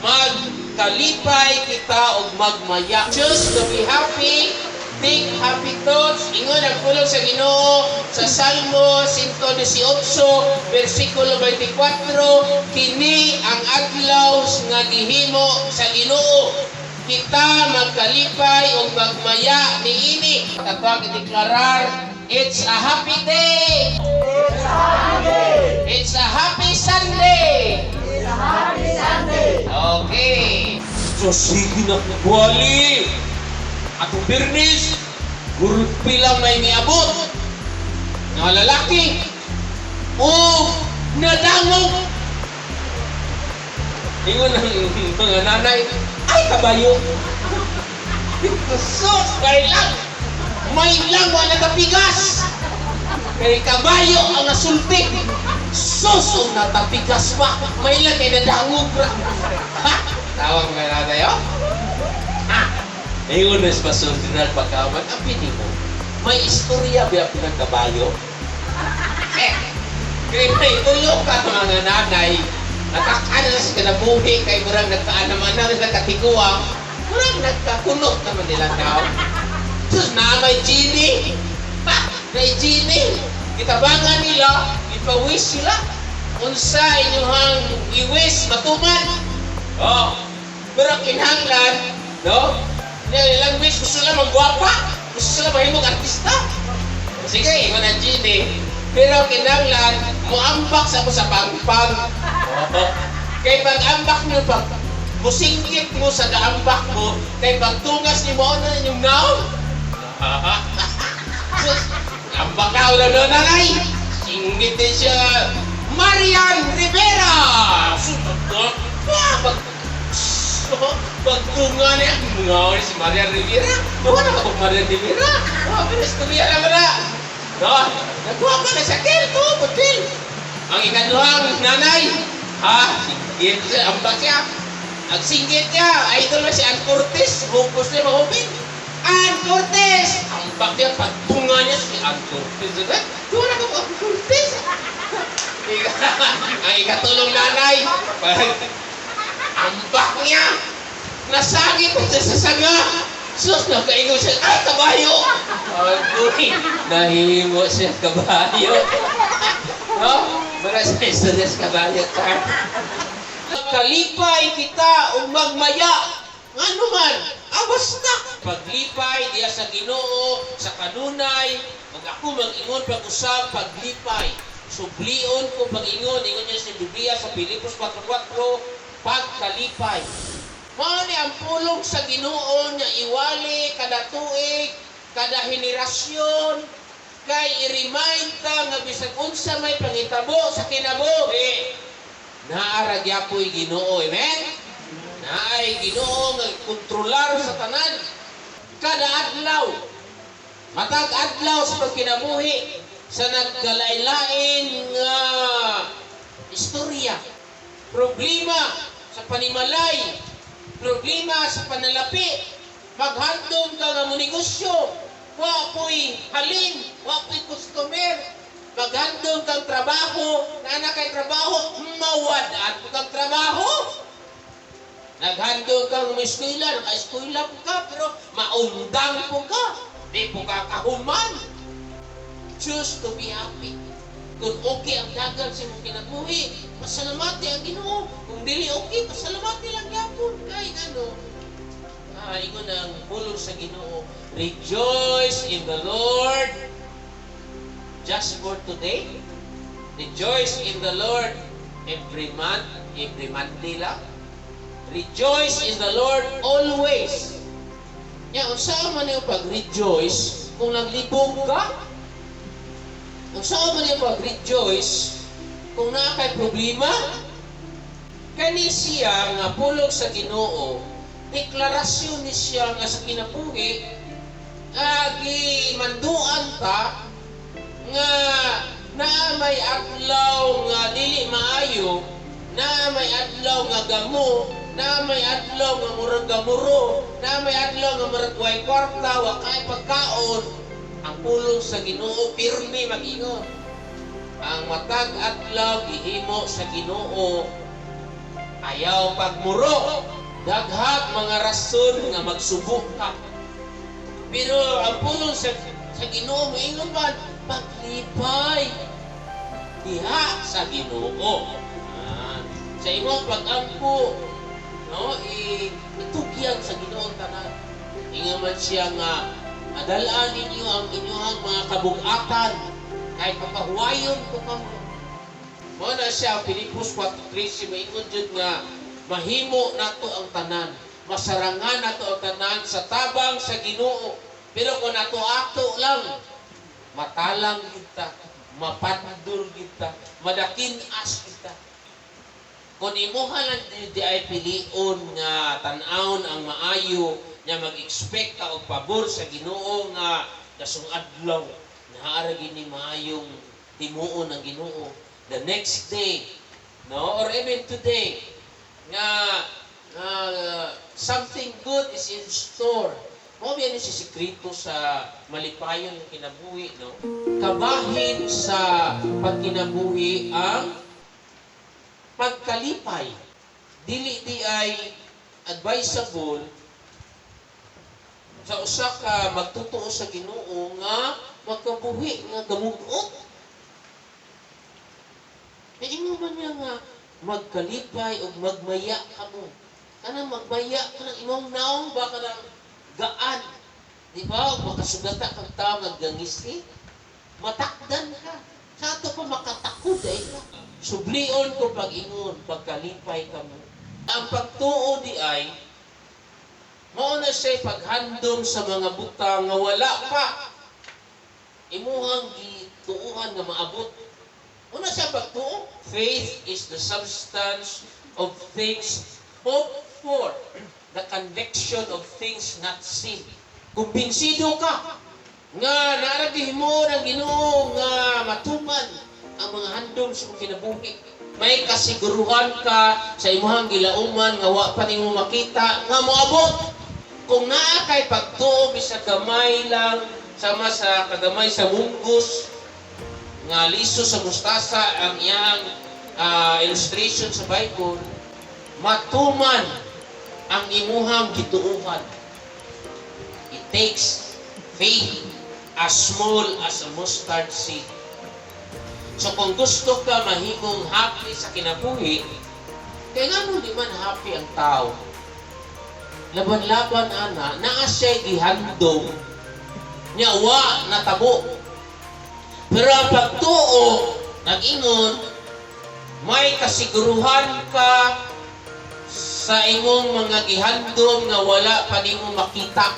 Magkalipay kita og magmaya. Choose to be happy. Think happy thoughts. Ingon ang pulong sa Ginoo sa Salmo 118 versikulo 24, "Kini ang adlaw nga gihimo sa Ginoo. Kita magkalipay ug magmaya niini." Ato ang ideklarar, it's a happy day. It's a happy day. It's a happy Sunday. It's a happy Sunday. Okay. So sige na, wali. Atong Biyernes, gulpi lang may miabot nga lalaki. O nadangog. Ingon ang mga nanay, "Ay, kabayo." Sus, kay lang. May lang wala natapigas. Kay kabayo ang nasulti. Sus, ug natapigas pa. May lang kay nadangog ra. Ha? Tawag mga nanay, oh? Ha? Ingon na si Pastor General pagkaman, ang pini mo, may istorya ba pinang kabayo? Eh, kay may tulo ka mga nanay, nakakaan na sa kinabuhi kay murag nagkaanam-anam sila katiguang, murag nagkakunot naman nila now. Sus, na may genie. Ha? May genie. Gitabangan nila, ipa-wish sila. Unsa inyong i-wish, matuman. Oh. Pero kinahanglan, no? Nilang wish, gusto sila magwapa. Gusto sila mahimong artista. Sige, ingon ang genie. Pero kinahanglan, muambak sa ako sa pangpang. Oh. Kay pag ambak niyo, pag musingkit mo sa gaambak mo, kay pag tungas ni mo na inyong naon. Sus, ambak na ulo no, nanay. Singgit din siya. Marian Rivera! Sus, pag pagtunga niya, mga si Marian Rivera. Wala ka kung Marian Rivera. Oh, pero istorya naman na. No, nagkuha ka na sa kel to, butil. Ang ikaduhang nanay, ha, singgit siya, ambak siya. Ang singgit niya, idol na si Ann Curtis, bukos niya mahubin. Ann Curtis! Ambak niya, pagtunga niya si Ann Curtis. Wala ka Ann Curtis. Ang ikatulong nanay, pag ambak niya, nasagit siya sa sanga. Sus, nakaingon siya, "Ay, kabayo!" Agoy, nahimo siya kabayo. No? Wala siya istorya sa kabayo, char. Kalipay kita ug magmaya. Ngano man, ah, basta. Paglipay diya sa Ginoo, sa kanunay, ug ako mag-ingon pag-usab paglipay. Sublion ko pag-ingon, ingon niya sa Biblia sa Filipos 4:4, pagkalipay. Mao ni ang pulong sa Ginoo nga iwali kada tuig, kada henerasyon, kay i-remind ta nga bisag unsa may pangitabo sa kinabuhi, naa ra gyapoy Ginoo. Amen? Naay Ginoo nga kontrolar sa tanan. Kada adlaw, matag adlaw sa pagkinabuhi sa nagkalain-lain nga istorya, problema sa panimalay, problema sa panalapi, maghandom ka nga monegosyo, wa po'y halin, wa po'y customer, maghandom kang trabaho, naa kay trabaho, mawad-an po kang trabaho. Naghandom kang eskwela, naka-eskwela po ka, pero maundang po ka, di po ka kahuman. Choose to be happy. Kung okay ang dagan sa imong kinabuhi, pasalamati ang Ginoo. Kung dili okay, pasalamati lang gyapon. Kay ano, ingon ang pulong sa Ginoo, rejoice in the Lord just for today. Rejoice in the Lord every month, every Monday lang. Rejoice in the Lord always. Ya, unsa man yung pag-rejoice kung naglibog ka? Unsa man yung pag-rejoice kung naa kay problema? Kani siya nga pulong sa Ginoo, deklarasyon ni siya nga sa kinabuhi, gimanduan ta nga naa may adlaw nga dili maayo, naa may adlaw nga gamo, naa may adlaw nga murag gamuro, naa may adlaw nga murag way kwarta, wa kay pagkaon. Ang pulong sa Ginoo pirmi mag-ingon. Ang matag adlaw gihimo sa Ginoo. Ayaw pagmuro. Daghag mga rason nga magsubo ka. Pero ang pulong sa Ginoo moingon man, paglipay diha sa Ginoo. Sa imong pag-ampo, no, itugyan sa Ginoo ang tanan. Ingon man siya nga adalaan ninyo ang inyong mga kabugatan kahit papahuwayon ko kamo. Mao na siya ang Filipos 4:13, maingon jud nga mahimo nato ang tanan. Masarangan nato ang tanan sa tabang sa Ginoo. Pero kung nato ato lang, matalang kita, mapandol kita, madakin-as kita. Kung imuha lang di ay pilion nga tan-awon ang maayo, nga mag-expect ka og pabor sa Ginoo nga kasong adlaw naa ra gini maayong timuon ang Ginoo the next day, no, or even today nga something good is in store. Mao biya ni si sekreto sa malipayon ng kinabuhi, no? Kabahin sa pagkinabuhi ang pagkalipay. Dili di ay advisable sa usa ka magtotoo sa Ginoo nga magkabuhi nga gamugot. Ingon man niya nga magkalipay ug magmaya kamo. Kanang magmaya, kanang imong naong ba, kanang gaan. Di ba? Ug makasugata kang tao nga gangisi, matakdan ka. Sa ato pa makatakod ay ka. Sublion ko pag-ingon, pagkalipay kamo. Ang pagtuo di ay mao na siya paghandom sa mga butang nga wala pa. Imuhang gituuhan nga maabot. Una siya pagtuo. Faith is the substance of things hoped for, the conviction of things not seen. Kumbinsido ka nga naa ra gihimo ng Ginoo nga matuman ang mga handom sa imong kinabuhi. May kasiguruhan ka sa imong gilauman nga wa pa nimo makita nga moabot. Kung naa kay pagtuo bisag gamay lang, sama sa kagamay sa munggos nga liso sa mustasa ang iyang illustration sa Bible, matuman ang imuhang gituuhan. It takes faith as small as a mustard seed. So kung gusto ka mahimong happy sa kinabuhi, kay ngano di man happy ang tao? Laban-laban ana, naa siya gihandom nya wa natabo. Pero ang pagtuo, nag-ingon, may kasiguruhan ka sa imong mga gihandom nga wala pa nimo makita.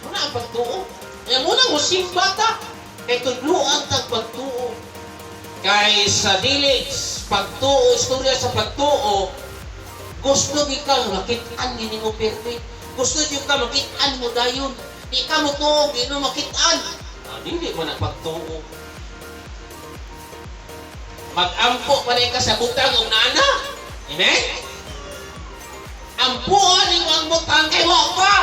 Muna ang pagtuo. Kaya muna mo simba ta. Kay tudluan tag pagtuo. Kay sa dili pagtuo, istorya sa pagtuo, gusto gyud ka makit-an gini mo perfect. Gusto gyud ka makit-an mo dayon. Di ka mo tuo, Ginoo makit-an. Ah, dili man ang pagtuo. Mag-ampo pa ka sa butang og nana. Amen? Ampuan nimo ang butang kay wa pa.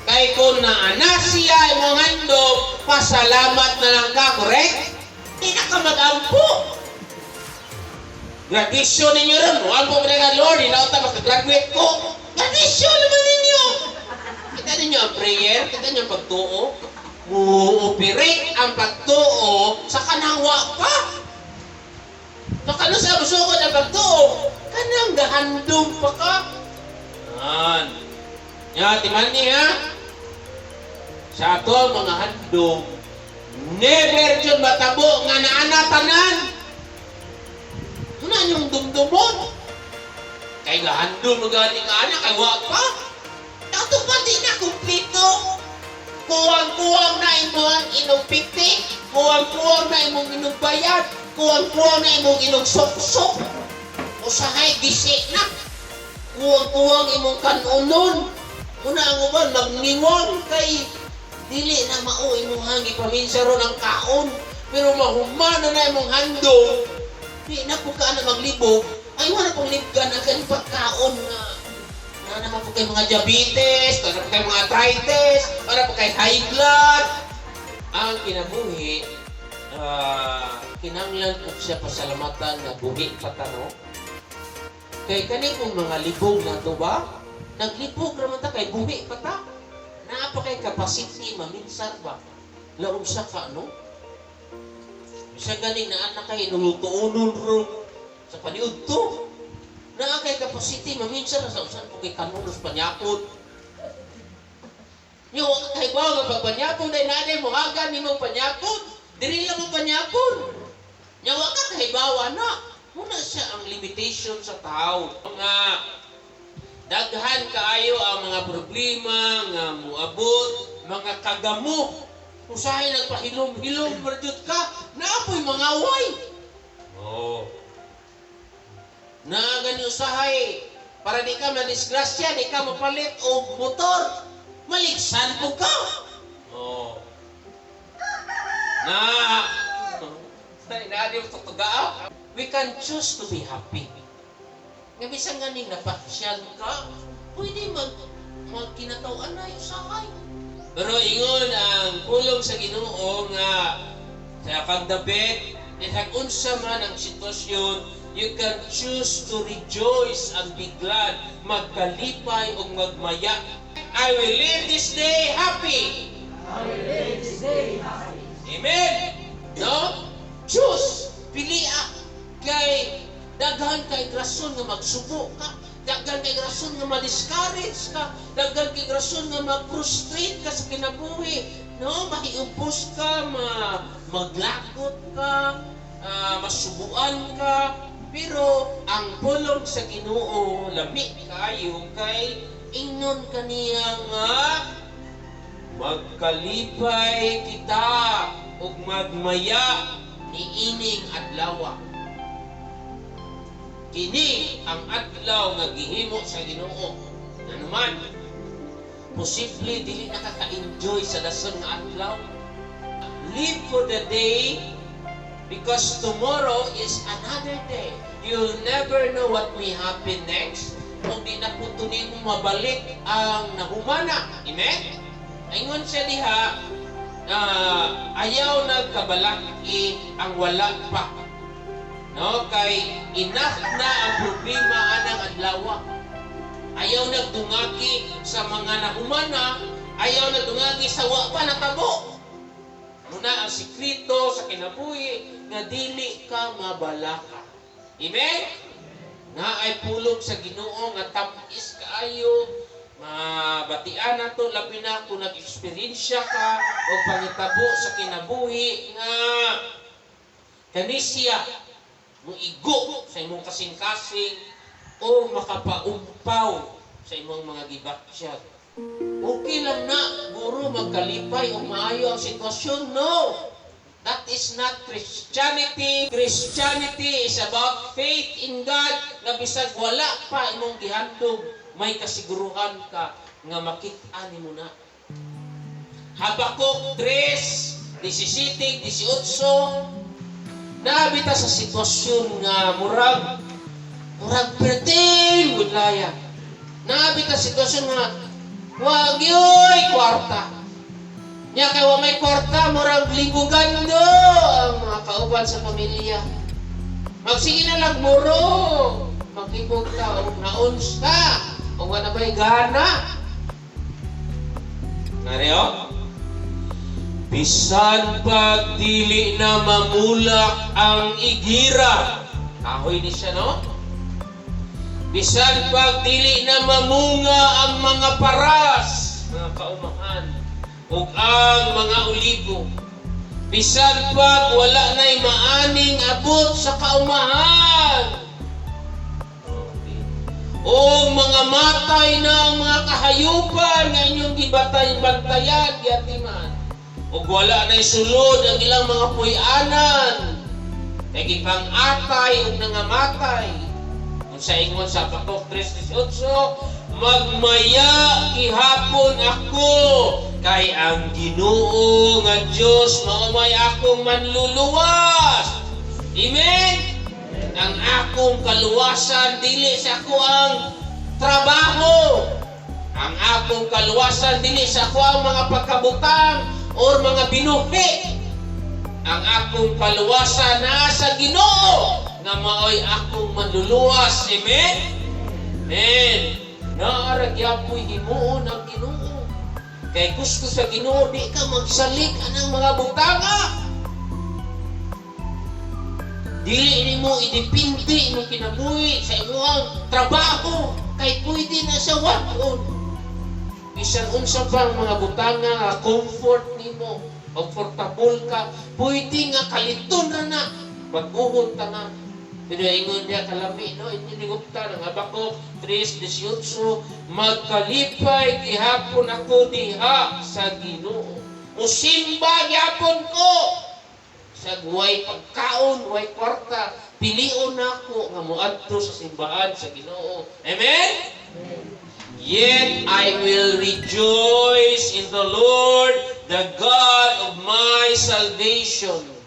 Kay kung naana siya imong handom, pasalamat na lang ka, correct? Di na ka mag-ampo. Graduation ninyo ron. Ampo mo na nga, "Lord, hinaot ta makagraduate ko." Graduation naman ninyo. Kita ninyo ang prayer, kita ninyo ang pagtuo. Mu-operate ang pagtuo sa kanang wa pa. So kano sa musugod ang pagtuo? Kanang gahandom pa ka. Yan. Ya, timan niya. Sa ato ang mga handom, never yun matabo nga naana tanan. Muna yung dumdumon. Kay gahandom mo gani ka ana, kay wa pa. Ato pa di na kumplito. Kuwang-kuwang na imong inugpiti, kuwang-kuwang na imong inugbayad, kuwang-kuwang na imong inugsok-sok. Usahay gisi na. Kuwang-kuwang imong kanunon. Una ang uban magningon kay dili na mao imong hangi paminsa ron ang kaon. Pero mahumana na imong handom, di na po ka na maglibog, ay wala pong libgan ang kanyang pagkaon nga na naman po kay mga diabetes, na po kay mga arthritis, para po kay high blood. Ang kinabuhi, kinanglan po siya pasalamatan nga buhi pa ta, no? Kay kani kung mga libog na to ba? Naglibog raman ta kay buhi pa ta. Naa pa kay capacity maminsar ba? Laom sa ka, no? Bisan ganing naa na kay nulutuonon ro sa paniud to. Naa kay capacity maminsan sa usan ko kay kanunos panyapon. Yo, kay ba nga pagpanyapon dai nanay mo hagan nimo panyapon. Diri lang mo panyapon. Nya wa ka kahibawa na. Muna siya ang limitation sa tao. Nga daghan kaayo ang mga problema nga muabot, mga kagamo. Usahay nagpahilom-hilom ra jud ka, naapoy mga way. Oh. Naa gani usahay para di ka madisgrasya, di ka mapalit og motor. Maligsan po ka. Oh. Na na di mo tutugaa. We can choose to be happy. Nga bisan ganing napaksyan ka, pwede magkinataw-an na usahay. Pero ingon ang pulong sa Ginoo nga sa kang David, bisag unsa man ang sitwasyon, you can choose to rejoice and be glad, magkalipay ug magmaya. I will live this day happy. I will live this day happy. Amen. No? Choose. Pilia. Kay daghan kay rason nga magsubo ka. Daghan kay rason nga ma-discourage ka. Daghan kay rason nga ma-frustrate ka sa kinabuhi. No? Mahiubos ka, maglagot ka, masubuan ka. Pero ang pulong sa Ginoo lami kaayo kay ingnon kaniya nga magkalipay kita ug magmaya niining adlaw. Kini ang adlaw nga gihimo sa Ginoo. Anuman, posible dili na ka ka-enjoy sa dason nga adlaw. Live for the day because tomorrow is another day. You'll never know what may happen next. Kung di na po nimo mabalik ang nahumana. Amen? Ingon siya diha, ayaw nagkabalaki ang wala pa. No, kay enough na ang problema anang adlaw. Ayaw nagdungagi sa mga nahumana, ayaw nagdungagi sa wa pa natabo. Muna ang sikreto sa kinabuhi nga dili ka mabalaka. Amen? Na ay pulong sa Ginoo nga tam-is kaayo, mabatian nato, labi na kung nag-eksperyensya ka o pangitabo sa kinabuhi nga kanisya mo igo sa imong kasing-kasing o makapaumpaw sa imong mga gibatyag. Okay lang na, guro, magkalipay o maayo ang sitwasyon. No! That is not Christianity. Christianity is about faith in God nga bisag wala pa imong gihandom, may kasiguruhan ka nga makit-an nimo na. Habakuk 3, 17, 18, Naabita sa sitwasyon nga murag perting budlaya. Naabita sa sitwasyon nga wag yo'y kwarta. Nya kay wa may kwarta, murag libugando ang mga kauban sa pamilya. Magsige na lang muro. Maglibog ka og naons ka. O wala ba'y gana? Nareo? Bisan pag dili na mamulak ang igira. Kahoy ni siya, no? Bisan pag dili na mamunga ang mga paras, mga kaumahan, ug ang mga olibo. Bisan pag wala na'y maaning abot sa kaumahan. O mga matay na ang mga kahayupan nga inyong gibatay-bantayan, giatiman. Ug wala na'y sulod ang ilang mga puy-anan. Kay gipang-atay ug nangamatay. Kung sa ingon sa Habakuk 3:18, magmaya gihapon ako kay ang Ginoo nga Dios mao may akong manluluwas. Amen. Ang akong kaluwasan dili sa ako ang trabaho. Ang akong kaluwasan dili sa ako ang mga pagkabutang or mga binuhi. Ang akong kaluwasan naa sa Ginoo nga maoy akong manluluwas. Amen. Amen. Naa ra gyapoy himuon ang Ginoo. Kay gusto sa Ginoo di ka magsalig anang mga butanga. Dili nimo idepende imong kinabuhi sa imong trabaho kay pwede na sa wat-on. Bisan unsa pang mga butanga nga comfort nimo, comfortable ka, pwede nga kaliton ra na, bag-ohon ta na. Pero ingon niya kalami, no? Inyo nigupta ng Habakuk 3:18, "Magkalipay gihapon ako diha sa Ginoo. Musimba gihapon ko. Sa way pagkaon, way kwarta, pilion nako nga moadto sa simbahan sa Ginoo." Amen? "Yet I will rejoice in the Lord, the God of my salvation."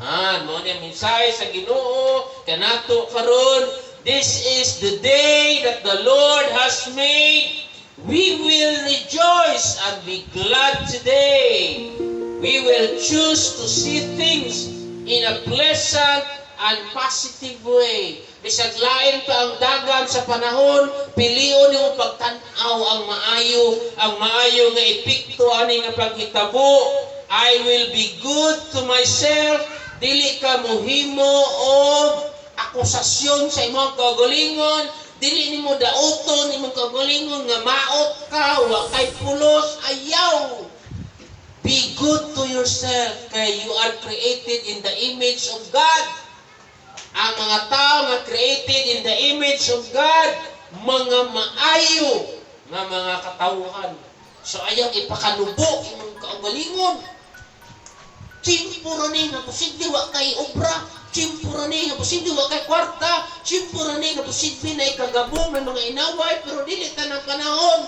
Han, mao ni ang mensahe sa Ginoo kanato karon. This is the day that the Lord has made. We will rejoice and be glad today. We will choose to see things in a pleasant and positive way. Bisag lain pa ang dagan sa panahon, pilion nimo pagtan-aw ang maayo nga epekto ani nga paghitabo. I will be good to myself. Dili ka muhimo og akusasyon sa imong kaugalingon, dili nimo dauton imong kaugalingon nga maot ka, wa kay pulos, ayaw. Be good to yourself kay you are created in the image of God. Ang mga tao nga created in the image of God, mga maayo nga mga katawhan. So ayaw ipakanubo imong kaugalingon. Tiyempo ra ni nga posible wa kay obra, tiyempo ra ni nga posible wa kay kwarta, tiyempo ra ni nga posible na ikagabong ng mga inaway, pero dili tanang panahon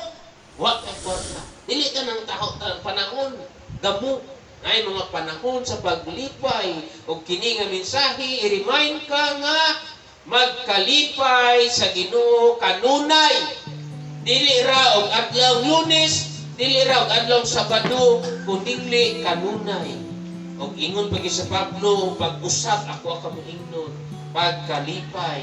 wa kay kwarta. Dili tanang taho tanang panahon gamo ay mga panahon sa paglipay. Og kini nga mensahe, i-remind ka nga magkalipay sa Ginoo kanunay. Dili ra og adlaw Lunes, dili ra og adlaw Sabado, kundi kanunay. Og ingon pagi sa Pablo, pag-usab ako ka moingnon, pagkalipay.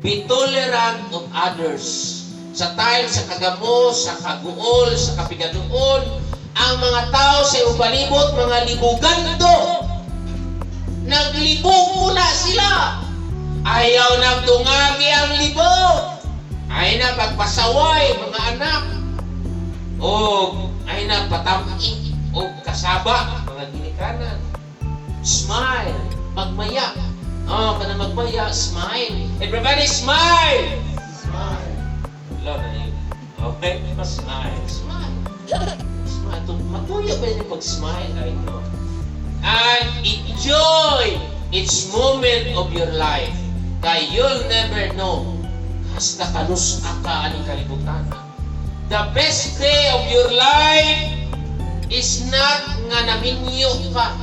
Be tolerant of others. Sa time sa kagamo, sa kaguol, sa kapigaduon, ang mga tao sa imong palibot, mga libugando. Naglibog muna sila. Ayaw nagtungagi ang libog. Ay na pagpasaway, mga anak. O ay na patami o kasaba, mga ginikanan. Smile, magmaya. Oh, kana magmaya, smile. Everybody smile. Smile. Wala na yun. Okay, smile. Smile. Smile. Matuyo ba yung pag-smile? I know. And enjoy each moment of your life. Kay you'll never know hasta kanus-a ka aning kalibutan. The best day of your life is not nga naminyo ka.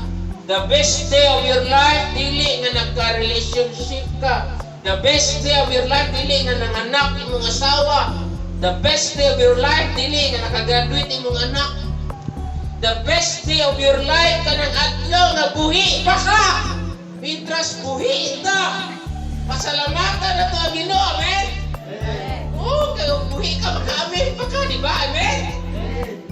The best day of your life dili nga nagka-relationship ka. The best day of your life dili nga nanganak imong asawa. The best day of your life dili nga nakagraduate imong anak. The best day of your life kanang adlaw nga buhi pa ka. Mientras buhi ta. Pasalamatan nato ang Ginoo, amen. Amen. Oo, kay buhi ka, maka-amen pa ka, di ba? Amen?